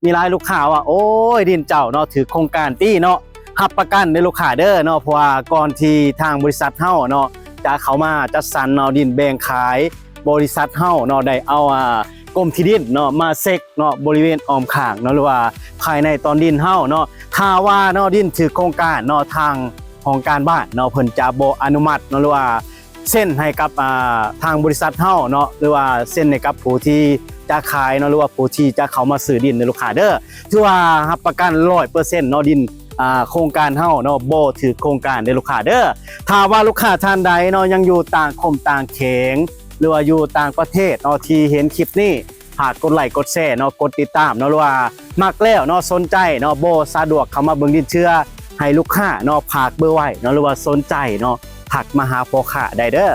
ມີຫຼາຍລູກຄ້າວ່າ ໂອ້ຍ ດິນເຈົ້າເນາະ ຖືກໂຄງການຕິເນາະ. ຮັບປະກັນເດີລູກຄ້າເດີເນາະ ເພາະວ່າກ່ອນທີ່ທາງບໍລິສັດເຮົາເນາະ ຈະເຂົ້າມາຈັດສັນເນາະ ດິນແບ່ງຂາຍ ບໍລິສັດເຮົາເນາະ ໄດ້ເອົາ ອ່າ ກົມທີ່ດິນເນາະ ມາເຊັກເນາະ ບໍລິເວນອ້ອມຂ້າງເນາະ ຫຼືວ່າພາຍໃນຕອນດິນເຮົາເນາະ. ຖ້າວ່າເນາະ ດິນຖືກໂຄງການເນາະ ທາງຫ້ອງການບ້ານເນາະ ເພິ່ນຈະບໍ່ອະນຸມັດເນາະ ຫຼືວ່າ ເຊັນໃຫ້ກັບ ອ່າ ທາງບໍລິສັດເຮົາເນາະ ຫຼືວ່າເຊັນໃຫ້ກັບຜູ້ທີ່ຈະຂາຍເນາະ ຫຼືວ່າຜູ້ທີ່ຈະເຂົ້າມາຊື້ດິນເດີລູກຄ້າເດີ. ຖືວ່າຮັບປະກັນຮ້ອຍເປີເຊັນເນາະ ດິນ ອ່າ ໂຄງການເຮົາເນາະ ບໍ່ຖືກໂຄງການເດີລູກຄ້າເດີ. ຖ້າວ່າລູກຄ້າທ່ານໃດເນາະ ຍັງຢູ່ຕ່າງຂົມຕ່າງແຂວງ ຫຼືວ່າຢູ່ຕ່າງປະເທດເນາະ ທີ່ເຫັນຄລິບນີ້ ຝາກກົດໄລກົດແຊເນາະ ກົດຕິດຕາມເນາະ ຫຼືວ່າມັກແລ້ວເນາະ ສົນໃຈເນາະ ບໍ່ສະດວກເຂົ້າມາເບິ່ງດິນເທື່ອ ໃຫ້ລູກຄ້າເນາະ ຝາກເບີໄວ້ເນາະ ຫຼືວ່າສົນໃຈເນາະ ທັກມາຫາພໍ່ຄ້າໄດ້ເດີ.